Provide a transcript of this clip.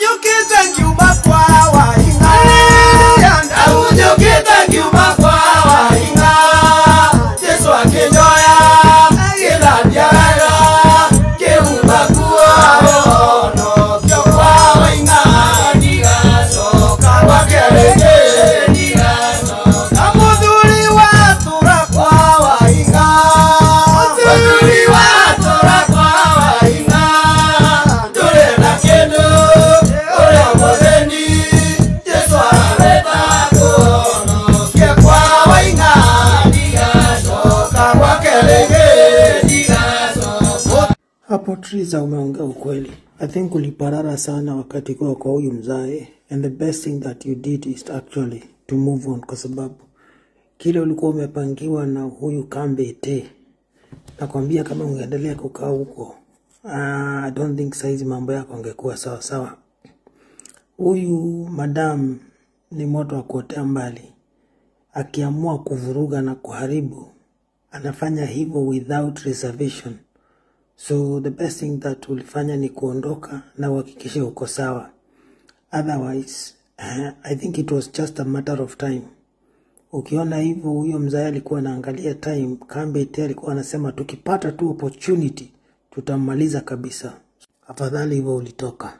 Ndahunyũkĩte ngiuma kwa Waing'a. Ndahunyũkĩte ngiuma kwa Waing'a. Jesu akĩnjoya, akĩthambia wega, kĩhumba nguo honokio kwa Waing'a. Ndigacoka gwake rĩngĩ, ndigacoka. Mũthuri watũra kwa Waing'a. Mũthuri watũra kwa Waing'a. Ndũrĩ na kĩndũ, ũrĩ mũthĩni. Jesu arenda kũhonokia kwa Waing'a. Ndigacoka gwake rĩngĩ, ndigacoka. Hapo Triza umeongea ukweli. I think uliparara sana wakati kwa huyu mzae, and the best thing that you did is actually to move on, kwa sababu kile ulikuwa umepangiwa na huyu Kambete, nakwambia kama ungeendelea kukaa huko, I don't think saizi mambo yako angekuwa sawa sawa. Huyu madam ni moto wa kuotea mbali, akiamua kuvuruga na kuharibu anafanya hivyo without reservation. So the best thing that ulifanya ni kuondoka na uhakikishe uko sawa. Otherwise, I think it was just a matter of time. Ukiona hivyo, huyo mzae alikuwa anaangalia time. Kambete alikuwa anasema tukipata tu opportunity tutammaliza kabisa. Afadhali hivyo ulitoka.